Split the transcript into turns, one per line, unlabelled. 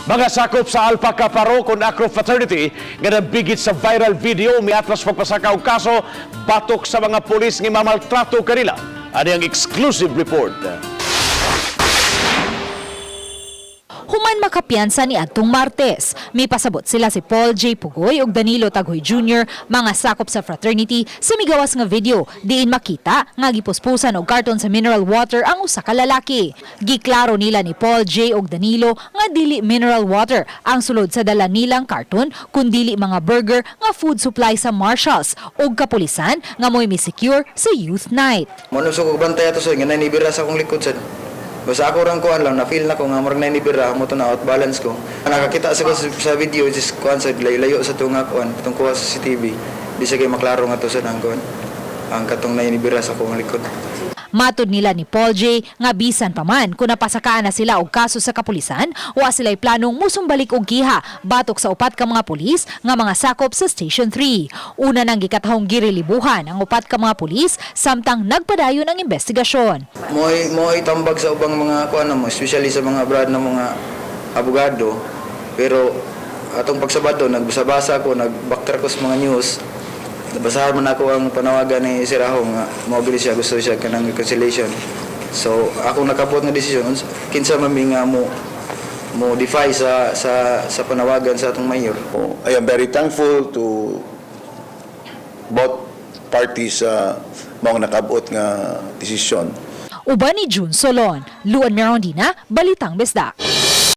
Mga sakop sa Alpha Kappa Rho kon Acro Fraternity nga nabigit sa viral video miatras pagpasaka og kaso batok sa mga pulis nga mamaltrato kanila. Ani ang exclusive report.
Human makapiyansa ni adtong Martes, may pasabot sila si Paul J. Pugoy ug Danilo Taghoy Jr., mga sakop sa fraternity, sa migawas nga video diin makita nga gipuspusan og karton sa mineral water ang usa ka lalaki. Giklaro nila ni Paul J. ug Danilo nga dili mineral water ang sulod sa dala nilang karton kundili mga burger nga food supply sa marshals ug kapulisan nga mo'y mi-secure sa youth night.
Mo so ko bantay ato, sir, nga nainibira sa akong likod, sir. Basta ako rang kuan lang na feel na ko nga murag nainibira mo to na out balance ko. Nakakita sa ko sa video is kuan sa layo sa tunga kuan tong kuha sa CCTV. Di siya kay maklaro nga to sa nang kuan ang katong nainibira sa akong likod.
Matod nila ni Paul J. nga bisan pa man kung napasakaan na sila og kaso sa kapulisan, wa sila'y planong musumbalik og kiha batok sa upat ka mga pulis nga mga sakop sa Station 3. Una nang gikatahong girelibuhan ang upat ka mga pulis samtang nagpadayon ang investigasyon.
Mo'y tambag sa ubang mga kuan mo, especially sa mga brad na mga abogado. Pero atong pagsabado, nagbasa-basa ko, nag-backtrack ko sa mga news. Nabasahan man ako ang panawagan ni Sir Aho nga mao gid siya, gusto siya kanang reconciliation. So akong nakabot nga desisyon, kinsa man mi nga mo defy sa panawagan sa atong mayor.
I am very thankful to both parties sa mga nakabot nga desisyon.
Uban ni June Solon, Luan Merondina, Balitang Bisdak.